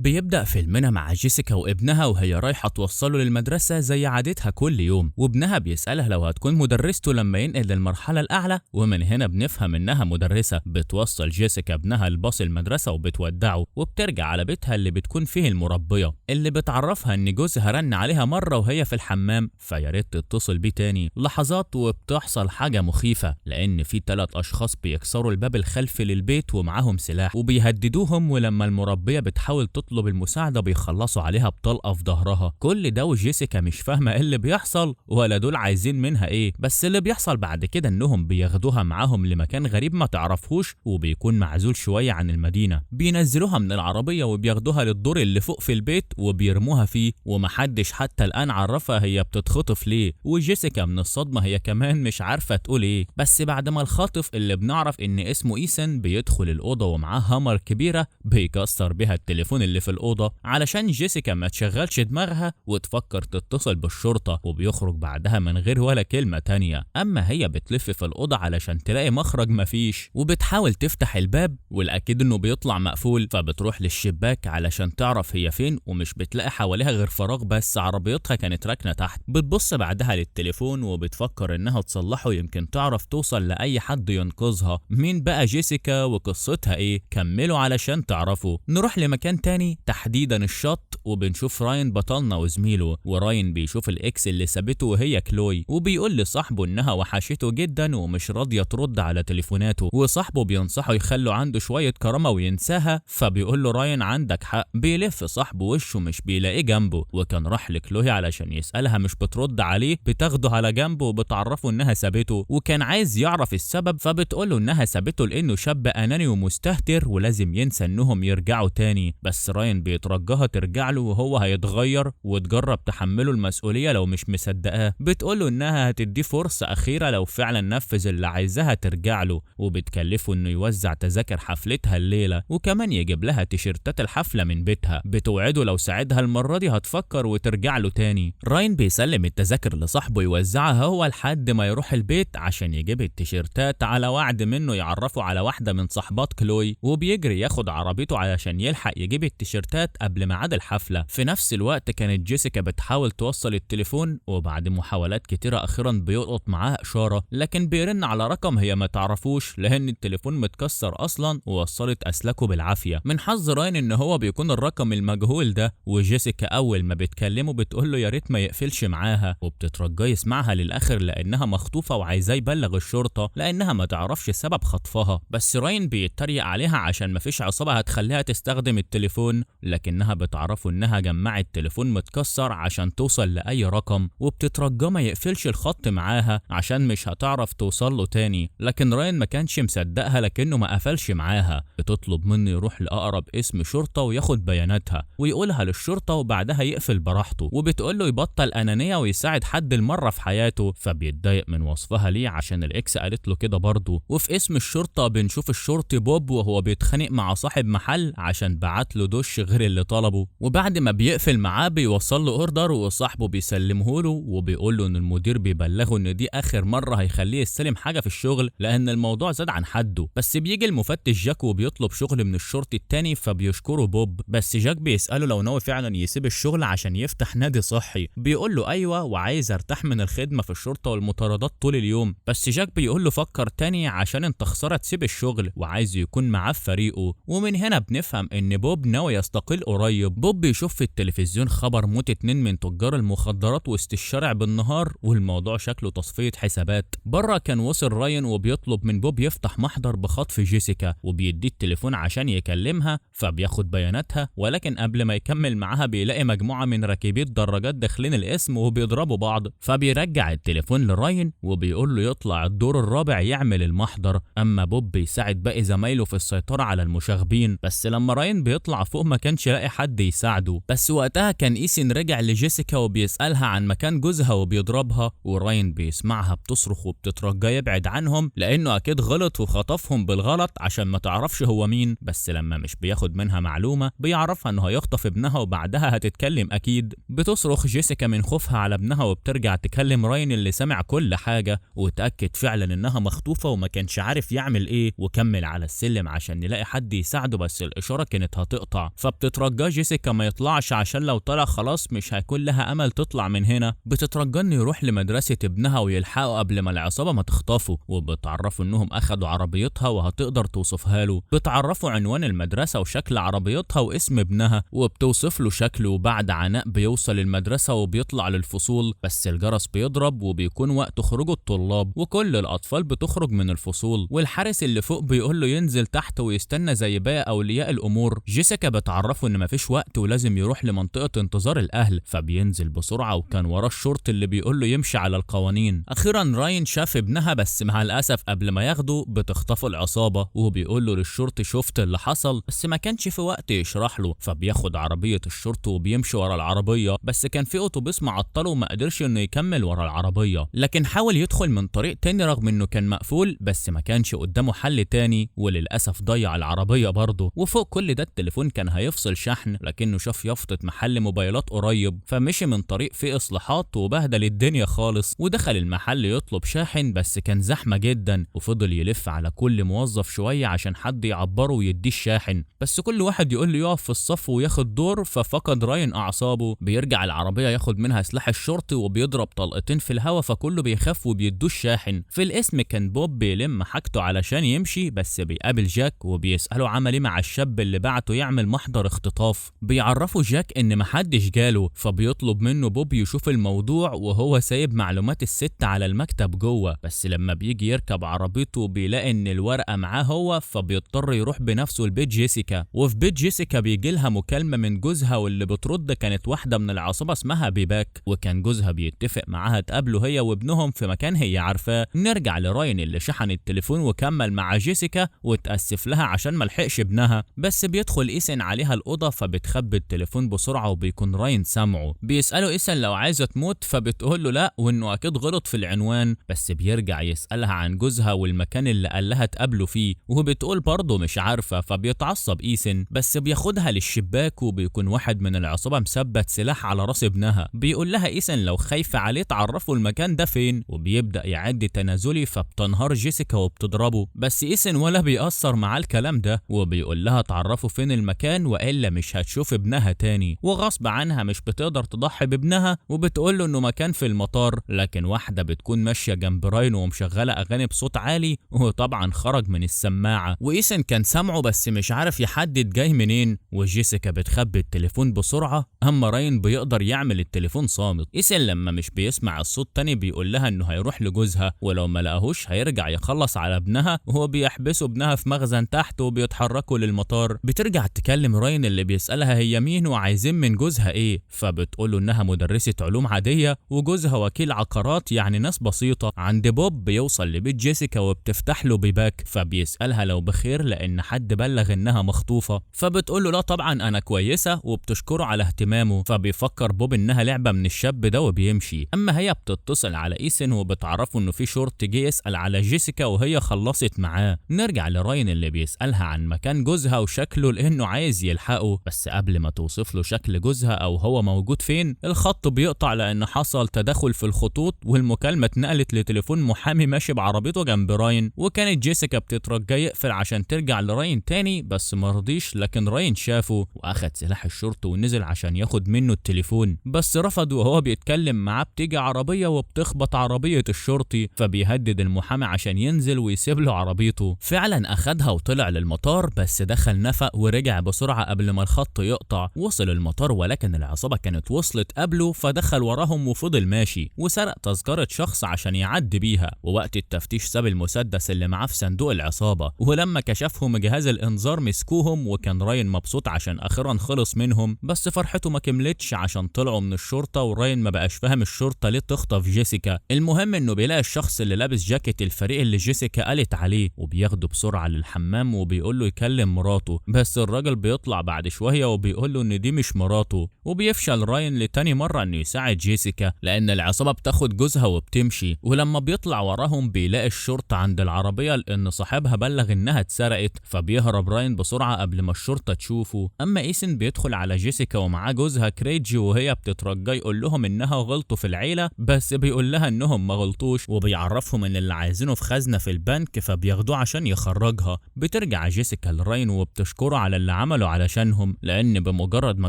بيبدأ فيلمنا مع جيسيكا وابنها وهي رايحة توصله للمدرسة زي عادتها كل يوم، وابنها بيسألها لو هتكون مدرسته لما ينقل للمرحلة الأعلى، ومن هنا بنفهم إنها مدرسة. بتوصل جيسيكا ابنها لباص المدرسة وبتودعه، وبترجع على بيتها اللي بتكون فيه المربية اللي بتعرفها إن جوزها رن عليها مرة وهي في الحمام، فيا ريت تتصل بيه تاني. لحظات وبتحصل حاجة مخيفة، لأن في 3 أشخاص بيكسروا الباب الخلفي للبيت ومعاهم سلاح وبيهددوهم، ولما المربية بتحاول تطلب المساعدة بيخلصوا عليها بطلقة في ظهرها. كل ده وجيسيكا مش فاهمة ايه اللي بيحصل ولا دول عايزين منها ايه، بس اللي بيحصل بعد كده انهم بياخدوها معاهم لمكان غريب ما تعرفهوش وبيكون معزول شوية عن المدينة. بينزلوها من العربية وبياخدوها للدور اللي فوق في البيت وبيرموها فيه، ومحدش حتى الآن عرفها هي بتتخطف ليه، وجيسيكا من الصدمة هي كمان مش عارفة تقول ايه. بس بعد ما الخاطف اللي بنعرف ان اسمه ايسن بيدخل الأوضة ومعاه hammer كبيرة بيكسر بيها التليفون اللي في الأوضة علشان جيسيكا ما تشغلش دماغها وتفكر تتصل بالشرطة، وبيخرج بعدها من غير ولا كلمة تانية. أما هي بتلف في الأوضة علشان تلاقي مخرج مفيش، وبتحاول تفتح الباب والأكيد إنه بيطلع مقفول، فبتروح للشباك علشان تعرف هي فين، ومش بتلاقي حواليها غير فراغ بس عربيتها كانت راكنة تحت. بتبص بعدها للتليفون وبتفكر إنها تصلحه يمكن تعرف توصل لأي حد ينقذها. مين بقى جيسيكا وقصتها إيه؟ كملوا علشان تعرفوا. نروح لمكان تاني تحديدا الشط، وبنشوف راين بطلنا وزميله، وراين بيشوف ال ex اللي سابته وهي كلوي، وبيقول لصاحبه انها وحشته جدا ومش راضية ترد على تليفوناته، وصاحبه بينصحه يخلوا عنده شوية كرامة وينساها، فبيقول له راين عندك حق. بيلف صاحبه وشه مش بيلاقيه جنبه، وكان راح لكلوي علشان يسالها مش بترد عليه، بتاخده على جنبه وبتعرفه انها سابته، وكان عايز يعرف السبب، فبتقول له انها سابته لانه شاب اناني ومستهتر ولازم ينسى انهم يرجعوا تاني. بس راين بيترجاها ترجع له وهو هيتغير وتجرب تحمله المسؤولية لو مش مصدقاه. بتقوله انها هتديه فرصة اخيرة لو فعلا نفذ اللي عايزاها ترجع له، وبتكلفه انه يوزع تذاكر حفلتها الليلة وكمان يجيب لها تيشيرتات الحفلة من بيتها. بتوعده لو ساعدها المرة دي هتفكر وترجع له تاني. راين بيسلم التذاكر لصاحبه يوزعها هو لحد ما يروح البيت عشان يجيب التيشيرتات على وعد منه يعرفه على واحدة من صحبات كلوي، وبيجري ياخد عربيته علشان يلحق يجيب التيشيرتات قبل ميعاد الحفلة. في نفس الوقت كانت جيسيكا بتحاول توصل التليفون، وبعد محاولات كتيرة أخيرا بيلقط معاها إشارة، لكن بيرن على رقم هي ما تعرفوش لأن التليفون متكسر أصلا ووصلت أسلاكه بالعافية. من حظ راين إن هو بيكون الرقم المجهول ده، وجيسيكا أول ما بتكلمه بتقول له يا ريت ما يقفلش معاها، وبتترجاه يسمعها للآخر لأنها مخطوفة وعايزاه يبلغ الشرطة لأنها ما تعرفش سبب خطفها. بس راين بيتريق عليها عشان مفيش عصابة هتخليها تستخدم التليفون، لكنها بتعرفه انها جمعت تليفون متكسر عشان توصل لاي رقم، وبتترجاه ما يقفلش الخط معاها عشان مش هتعرف توصل له تاني. لكن راين ما كانش مصدقها لكنه ما قفلش معاها. بتطلب منه يروح لاقرب اسم شرطه وياخد بياناتها ويقولها للشرطة وبعدها يقفل براحته، وبتقول له يبطل انانية ويساعد حد المرة في حياته، فبيتضايق من وصفها ليه عشان ال ex قالت له كده برضه. وفي اسم الشرطة بنشوف الشرطي بوب وهو بيتخانق مع صاحب محل عشان بعت له دش غير اللي طلبه، وبعد ما بيقفل معاه بيوصل له order وصاحبه بيسلمه له وبيقول له ان المدير بيبلغه ان دي اخر مرة هيخليه يستلم حاجة في الشغل لان الموضوع زاد عن حده. بس بيجي المفتش جاك وبيطلب شغل من الشرطي التاني فبيشكره بوب، بس جاك بيساله لو ناوي فعلا يسيب الشغل عشان يفتح نادي صحي، بيقول له ايوه وعايز ارتاح من الخدمة في الشرطة والمطاردات طول اليوم. بس جاك بيقول له فكر تاني عشان انت خسارة تسيب الشغل وعايز يكون معاه في فريقه. ومن هنا بنفهم ان بوب ناوي يستقيل قريب. بوب بيشوف في التلفزيون خبر موت 2 من تجار المخدرات وسط الشارع بالنهار، والموضوع شكله تصفية حسابات. بره كان وصل راين وبيطلب من بوب يفتح محضر بخطف جيسيكا، وبيديه التليفون عشان يكلمها فبياخد بياناتها، ولكن قبل ما يكمل معاها بيلاقي مجموعة من راكبي الدراجات داخلين القسم وبيضربوا بعض، فبيرجع التليفون لراين وبيقول له يطلع الدور الرابع يعمل المحضر. اما بوب بيساعد باقي زمايله في السيطرة على المشاغبين، بس لما راين بيطلع فوق ما كانش لاقي حد يساعده. بس وقتها كان ايسن رجع لجيسيكا وبيسألها عن مكان جوزها وبيضربها، وراين بيسمعها بتصرخ وبتترجى يبعد عنهم لانه اكيد غلط وخطفهم بالغلط عشان ما تعرفش هو مين. بس لما مش بياخد منها معلومة بيعرفها انه هيخطف ابنها وبعدها هتتكلم اكيد. بتصرخ جيسيكا من خوفها على ابنها وبترجع تكلم راين اللي سمع كل حاجة وتأكد فعلا انها مخطوفة وما كانش عارف يعمل ايه، وكمل على السلم عشان يلاقي حد يساعده بس الاشارة كانت هتقطع. يطلع، فبتترجاه جيسيكا ما يطلعش عشان لو طلع خلاص مش هيكون لها امل تطلع من هنا. بتترجاه انه يروح لمدرسة ابنها ويلحقه قبل ما العصابة ما تخطفه، وبتعرفوا انهم اخدوا عربيتها وهتقدر توصفها له. بتعرفوا عنوان المدرسة وشكل عربيتها واسم ابنها، وبتوصف له شكله. وبعد عناء بيوصل المدرسة وبيطلع للفصول، بس الجرس بيضرب وبيكون وقت خروج الطلاب، وكل الأطفال بتخرج من الفصول، والحارس اللي فوق بيقول له ينزل تحت ويستنى زي باقي أولياء الأمور. جيسيكا بتعرفه إن مفيش وقت ولازم يروح لمنطقة انتظار الأهل، فبينزل بسرعة وكان وراه الشرطي اللي بيقول له يمشي على القوانين. أخيرا راين شاف ابنها، بس مع الأسف قبل ما ياخده بتخطفه العصابة، وبيقول له للشرطي شفت اللي حصل، بس ما كانش في وقت يشرح له، فبياخد عربية الشرطي وبيمشي ورا العربية، بس كان في أتوبيس معطلة وما قدرش إنه يكمل ورا العربية، لكن حاول يدخل من طريق تاني رغم إنه كان مقفول، بس ما كانش قدامه حل تاني، وللأسف ضيع العربية برضه. وفوق كل ده التليفون كان هيفصل شحن، لكنه شاف يافطة محل موبايلات قريب، فمشي من طريق فيه إصلاحات وبهدل الدنيا خالص، ودخل المحل يطلب شاحن، بس كان زحمة جدا، وفضل يلف على كل موظف شوية عشان حد يعبره ويديه الشاحن، بس كل واحد يقول له يقف في الصف وياخد دور، ففقد راين أعصابه. بيرجع العربية ياخد منها سلاح الشرطي وبيضرب طلقتين في الهوا، فكله بيخاف وبيدوه الشاحن. في الاسم كان بوب بيلم حاجته علشان يمشي، بس بيقابل جاك وبيسأله عمل ايه مع الشاب اللي بعته يعمل محضر اختطاف. بيعرفه جاك ان محدش جاله، فبيطلب منه بوب يشوف الموضوع وهو سايب معلومات الست على المكتب جوه، بس لما بيجي يركب عربيته بيلاقي ان الورقة معاه هو، فبيضطر يروح بنفسه لبيت جيسيكا. وفي بيت جيسيكا بيجي لها مكالمة من جوزها، واللي بترد كانت واحدة من العصابة اسمها بيباك، وكان جوزها بيتفق معاها تقابله هي وابنهم في مكان هي عارفاه. نرجع لراين اللي شحن التليفون وكمل مع جيسيكا وتأسف لها عشان ما لحقش ابنها، بس بيدخل إيسن عليها الأوضة فبتخبي التليفون بسرعة وبيكون راين سامعه. بيسأله إيسن لو عايزة تموت، فبتقول له لا وإنه أكيد غلط في العنوان، بس بيرجع يسألها عن جوزها والمكان اللي قال لها تقابله فيه، وبتقول برضه مش عارفة، فبيتعصب إيسن، بس بياخدها للشباك وبيكون واحد من العصابة مثبت سلاح على راس ابنها. بيقول لها إيسن لو خايفة عليه تعرفوا المكان ده فين، وبيبدأ يعد تنازلي، فبتنهار جيسيكا وبتضربه، بس إيسن ولا بيأثر معاه الكلام ده، وبيقول لها تعرفوا فين المكان وإلا مش هتشوف ابنها تاني، وغصب عنها مش بتقدر تضحي بابنها، وبتقول له إنه مكان في المطار. لكن واحدة بتكون ماشية جنب راين ومشغلة أغاني بصوت عالي، وطبعا خرج من السماعة، وإيسن كان سامعه بس مش عارف يحدد جاي منين، وجيسيكا بتخبي التليفون بسرعة، أما راين بيقدر يعمل التليفون صامت. إيسن لما مش بيسمع الصوت تاني بيقول لها إنه هيروح لجوزها، ولو ما لقاهوش هيرجع يخلص على ابنها، وهو بيحبسوا ابنها في مخزن تحت وبيتحركوا للمطار. بترجع تكلم راين اللي بيسألها هي مين وعايزين من جوزها ايه، فبتقول له انها مدرسة علوم عادية وجوزها وكيل عقارات، يعني ناس بسيطة. عند بوب بيوصل لبيت جيسيكا وبتفتح له بيباك، فبيسألها لو بخير لان حد بلغ انها مخطوفة، فبتقول له لا طبعا انا كويسة، وبتشكره على اهتمامه. فبيفكر بوب انها لعبة من الشاب ده وبيمشي. اما هي بتتصل على ايسن وبتعرفه انه في شرطي جه يسأل على جيسيكا وهي خلصت معاه. نرجع لراين اللي بيسألها عن مكان جوزها وشكله لانه عايز يلحقه، بس قبل ما توصف له شكل جوزها او هو موجود فين الخط بيقطع لان حصل تدخل في الخطوط، والمكالمة اتنقلت لتليفون محامي ماشي بعربيته جنب راين. وكانت جيسيكا بتترجى يقفل عشان ترجع لراين تاني، بس مرضيش، لكن راين شافه واخد سلاح الشرطة ونزل عشان ياخد منه التليفون، بس رفض. وهو بيتكلم معاه بتيجي عربية وبتخبط عربية الشرطي، فبيهدد المحامي عشان ينزل ويسيب له عربيته. فعلا اخدها وطلع للمطار، بس دخل نفق ورجع بسرعة قبل ما الخط يقطع. وصل المطار ولكن العصابة كانت وصلت قبله، فدخل وراهم وفضل ماشي، وسرق تذكرة شخص عشان يعدي بيها. ووقت التفتيش ساب المسدس اللي معاه في صندوق العصابة، ولما كشفهم جهاز الانذار مسكوهم، وكان راين مبسوط عشان اخيرا خلص منهم، بس فرحته ما كملتش عشان طلعوا من الشرطة، وراين ما بقاش فاهم الشرطة ليه تخطف جيسيكا. المهم انه بيلاقي الشخص اللي لابس جاكيت الفريق اللي جيسيكا قالت عليه، وبياخده بسرعة للحمام وبيقول له يكلم مراته، بس الراجل بيطلع بعد شوية وبيقول له ان دي مش مراته. وبيفشل راين لتاني مرة انه يساعد جيسيكا لان العصابة بتاخد جوزها وبتمشي. ولما بيطلع وراهم بيلاقي الشرطة عند العربية لان صاحبها بلغ انها اتسرقت، فبيهرب راين بسرعة قبل ما الشرطة تشوفه. اما ايسن بيدخل على جيسيكا ومعاه جوزها كريجي، وهي بتترجى يقول لهم انها غلطوا في العيلة، بس بيقول لها انهم ما غلطوش، وبيعرفهم ان اللي عايزينه في خزنة في البنك، فبياخدوه عشان يخرجها. بترجع جيسيكا لراين وبتشكره على اللي عمله عمله علشانهم، لان بمجرد ما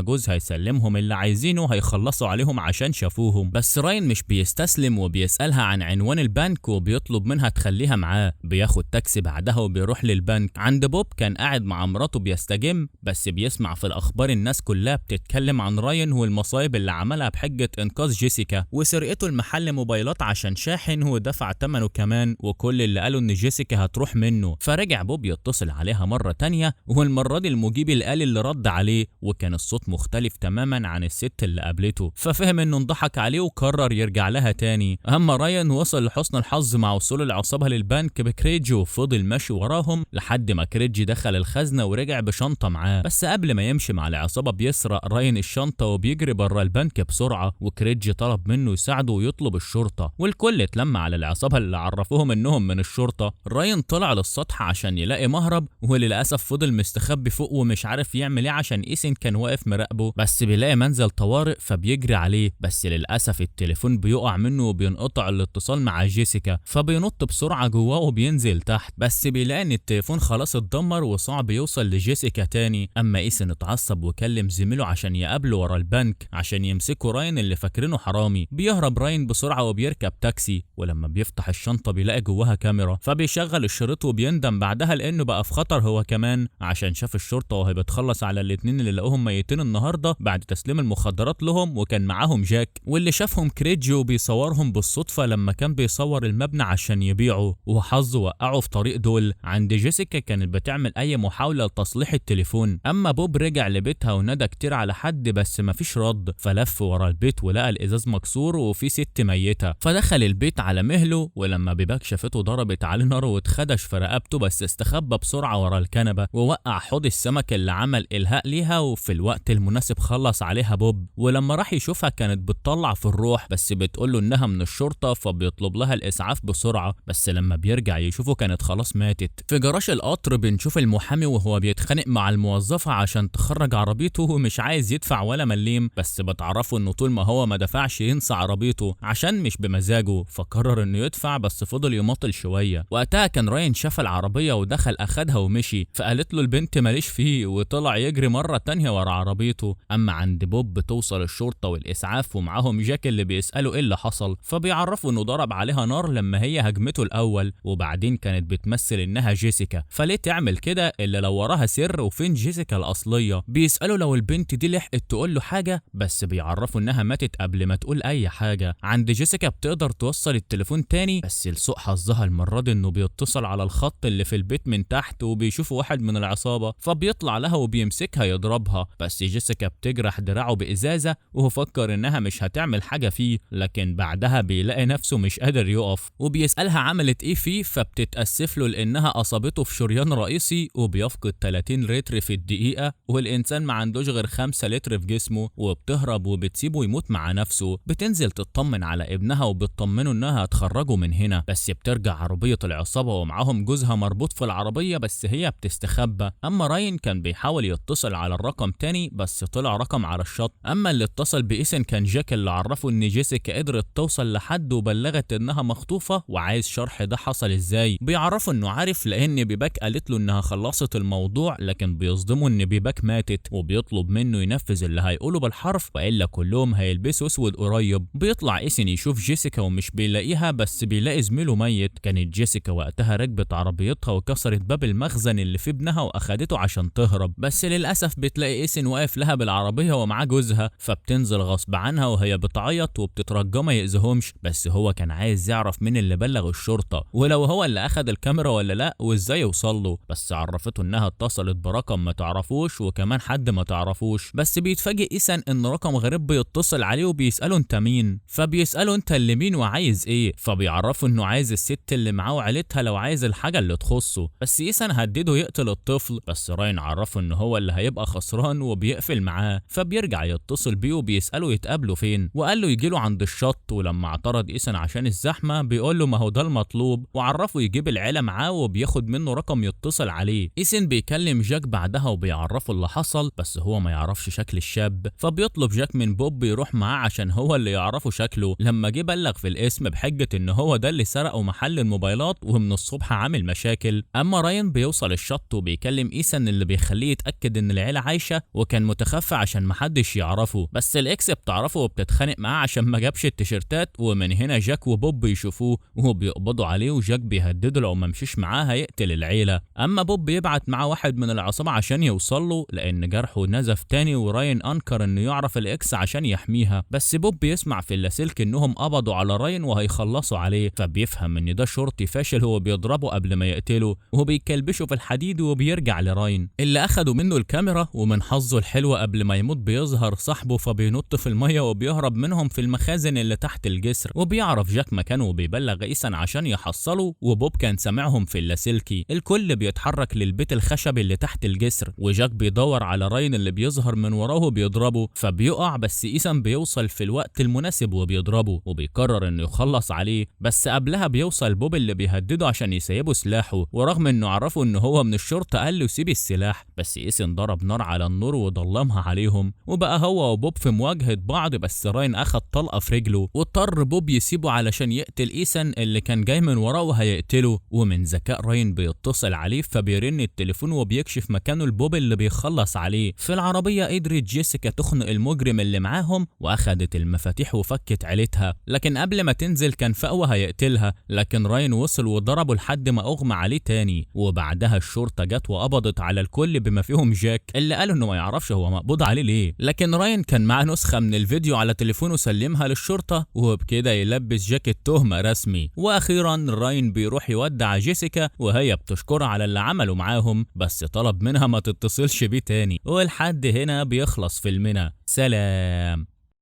جوزها يسلمهم اللي عايزينه هيخلصوا عليهم عشان شافوهم. بس راين مش بيستسلم وبيسألها عن عنوان البنك وبيطلب منها تخليها معاه. بياخد تاكسي بعدها وبيروح للبنك. عند بوب كان قاعد مع مراته بيستجم، بس بيسمع في الاخبار الناس كلها بتتكلم عن راين والمصايب اللي عملها بحجة انقاذ جيسيكا وسرقته المحل موبايلات عشان شاحن ودفع ثمنه كمان، وكل اللي قالوا ان جيسيكا هتروح منه. فرجع بوب يتصل عليها مرة تانية، والمرة دي المجيب الآلي اللي رد عليه، وكان الصوت مختلف تماما عن الست اللي قابلته، ففهم انه انضحك عليه وقرر يرجع لها تاني. اما راين وصل لحسن الحظ مع وصول العصابة للبنك بكريج، وفضل ماشي وراهم لحد ما كريج دخل الخزنة ورجع بشنطة معاه. بس قبل ما يمشي مع العصابة بيسرق راين الشنطة وبيجري بره البنك بسرعة، وكريج طلب منه يساعده ويطلب الشرطة، والكل اتلم على العصابة اللي عرفوهم انهم من الشرطة. راين طلع للسطح عشان يلاقي مهرب، وللأسف فضل مستخبي فوق ومش عارف يعمل ايه عشان ايسن كان واقف مراقبه. بس بيلاقي منزل طوارئ فبيجري عليه، بس للأسف التليفون بيقع منه وبينقطع الاتصال مع جيسيكا، فبينط بسرعة جواه وبينزل تحت، بس بيلاقي ان التليفون خلاص اتدمر وصعب يوصل لجيسيكا تاني. اما ايسن اتعصب وكلم زميله عشان يقابله ورا البنك عشان يمسكوا راين اللي فاكرينه حرامي. بيهرب راين بسرعة وبيركب تاكسي، ولما بيفتح الشنطة بيلاقي جواها كاميرا، فبيشغل الشريط وبيندم بعدها لانه بقى في خطر هو كمان، عشان شاف الشرطة وهي بتخلص على الاتنين اللي لقوهم ميتين النهارده بعد تسليم المخدرات لهم، وكان معاهم جاك، واللي شافهم كريج وبيصورهم بالصدفة لما كان بيصور المبنى عشان يبيعه، وحظه وقعه في طريق دول. عند جيسيكا كانت بتعمل اي محاولة لتصليح التليفون. اما بوب رجع لبيتها ونادى كتير على حد بس مفيش رد، فلف ورا البيت ولقى الازاز مكسور وفي ست ميتة، فدخل البيت على مهله، ولما بيباك شافته ضربت عليه نار واتخدش في رقبته، بس استخبى بسرعة ورا الكنبة ووقع حوض السمك اللي عمل إلهاء ليها، وفي الوقت المناسب خلص عليها بوب. ولما راح يشوفها كانت بتطلع في الروح، بس بتقوله انها من الشرطة، فبيطلب لها الاسعاف بسرعة، بس لما بيرجع يشوفه كانت خلاص ماتت. في جراج القطر بنشوف المحامي وهو بيتخانق مع الموظفة عشان تخرج عربيته ومش عايز يدفع ولا مليم، بس بتعرفه انه طول ما هو ما دفعش ينسى عربيته عشان مش بمزاجه، فقرر انه يدفع بس فضل يماطل شوية. وقتها كان راين شاف العربية ودخل اخدها ومشي، فقالت له البنت ماليش فيه، وطلع يجري مرة تانية ورا عربيته. اما عند بوب بتوصل الشرطة والاسعاف ومعاهم جاك اللي بيسأله ايه اللي حصل، فبيعرفوا انه ضرب عليها نار لما هي هجمته الاول، وبعدين كانت بتمثل انها جيسيكا، فليه تعمل كده الا لو وراها سر وفين جيسيكا الاصلية. بيسألوا لو البنت دي لحقت تقول له حاجة، بس بيعرفوا انها ماتت قبل ما تقول اي حاجة. عند جيسيكا بتقدر توصل التليفون تاني، بس لسوء حظها المرة دي انه بيتصل على الخط اللي في البيت من تحت وبيشوفوا واحد من العصابة، فبيطلع لها وبيمسكها يضربها، بس جيسيكا بتجرح دراعه بإزازة وهو فكر انها مش هتعمل حاجة فيه، لكن بعدها بيلاقي نفسه مش قادر يقف، وبيسألها عملت ايه فيه، فبتتأسف له لانها اصابته في شريان رئيسي وبيفقد 30 لتر في الدقيقة، والانسان ما عندوش غير 5 لتر في جسمه، وبتهرب وبتسيبه يموت مع نفسه. بتنزل تطمن على ابنها وبتطمنه انها هتخرجه من هنا، بس بترجع عربية العصابة ومعاهم جوزها مربوط في العربية، بس هي بتستخبى. اما راين كان بيحاول يتصل على الرقم تاني بس طلع رقم على الشط. اما اللي اتصل بإيسن كان جاك اللي عرفه ان جيسيكا قدرت توصل لحد وبلغت انها مخطوفة وعايز شرح ده حصل ازاي. بيعرفه انه عارف لان بيباك قالت له انها خلصت الموضوع، لكن بيصدمه ان بيباك ماتت، وبيطلب منه ينفذ اللي هيقوله بالحرف والا كلهم هيلبسوا اسود قريب. بيطلع إيسن يشوف جيسيكا ومش بيلاقيها، بس بيلاقي زميله ميت. كانت جيسيكا وقتها ركبت عربيتها وكسرت باب المخزن اللي في ابنها واخدته عشان تهرب، بس للاسف بتلاقي إيسن واقف لها بالعربية ومعاه جوزها، فبتنزل غصب عنها وهي بتعيط وبتترجى ما يأذيهمش، بس هو كان عايز يعرف مين اللي بلغ الشرطة ولو هو اللي اخد الكاميرا ولا لا وازاي يوصل له، بس عرفته انها اتصلت برقم ما تعرفوش وكمان حد ما تعرفوش. بس بيتفاجئ إيسن ان رقم غريب بيتصل عليه وبيسأله انت مين، فبيسأله انت اللي مين وعايز ايه، فبيعرفه انه عايز الست اللي معاه وعيلتها لو عايز الحاجة اللي تخصه، بس إيسن هدده يقتل الطفل، بس راين عرفه ان هو اللي هيبقى خسران وبيقفل معاه. فبيرجع يتصل بيه وبيسأله يتقابلوا فين، وقال له يجيله عند الشط، ولما اعترض إيسن عشان الزحمة بيقول له ما هو ده المطلوب، وعرفه يجيب العيلة معاه وبياخد منه رقم يتصل عليه. إيسن بيكلم جاك بعدها وبيعرفه اللي حصل، بس هو ما يعرفش شكل الشاب، فبيطلب جاك من بوب يروح معاه عشان هو اللي يعرفه شكله. لما جه بلغ في الاسم بحجة ان هو ده اللي سرقه محل الموبايلات ومن الصبح عامل مشاكل. اما راين بيوصل الشط وبيكلم إيسن اللي بيخليه بتخليه يتاكد ان العيلة عايشه، وكان متخفى عشان محدش يعرفه، بس ال ex بتعرفه وبتتخانق معاه عشان ما جابش التيشيرتات. ومن هنا جاك وبوب يشوفوه وبيقبضوا عليه، وجاك بيهدده لو ما مشيش معاه هيقتل العيلة. اما بوب بيبعت معاه واحد من العصابة عشان يوصل له لان جرحه نزف تاني، وراين انكر انه يعرف ال ex عشان يحميها، بس بوب بيسمع في اللاسلكي انهم قبضوا على راين وهيخلصوا عليه، فبيفهم ان ده شرطي فاشل هو بيضربه قبل ما يقتله، وبيكلبشه في الحديد وبيرجع لراين اللي اخدوا منه الكاميرا. ومن حظه الحلو قبل ما يموت بيظهر صاحبه، فبينط في المية وبيهرب منهم في المخازن اللي تحت الجسر، وبيعرف جاك مكانه وبيبلغ ايسان عشان يحصله، وبوب كان سامعهم في اللاسلكي. الكل بيتحرك للبيت الخشبي اللي تحت الجسر، وجاك بيدور على راين اللي بيظهر من وراه وبيضربه فبيقع، بس ايسان بيوصل في الوقت المناسب وبيضربه وبيقرر انه يخلص عليه، بس قبلها بيوصل بوب اللي بيهدده عشان يسيبه سلاحه، ورغم انه عرفه ان هو من الشرطة قال له سيب السلاح، بس ايسان ضرب نار على النور وضلمها عليهم، وبقى هو وبوب في مواجهة بعض، بس راين اخد طلقه في رجله واضطر بوب يسيبه علشان يقتل ايسان اللي كان جاي من وراه وهيقتله. ومن ذكاء راين بيتصل عليه فبيرن التليفون وبيكشف مكانه لبوب اللي بيخلص عليه. في العربية قدرت جيسيكا تخنق المجرم اللي معاهم واخدت المفاتيح وفكت عيلتها، لكن قبل ما تنزل كان فأوى هيقتلها، لكن راين وصل وضربه لحد ما اغمى عليه تاني. وبعدها الشرطة جت وقبضت على الكل بما فيهم جاك اللي قالوا انه ما يعرفش هو مقبوض عليه ليه، لكن راين كان معاه نسخة من الفيديو على تليفونه سلمها للشرطة، وبكده يلبس جاك التهمة رسمي. واخيرا راين بيروح يودع جيسيكا وهي بتشكره على اللي عمله معاهم، بس طلب منها ما تتصلش بيه تاني. ولحد هنا بيخلص فيلمنا. سلام.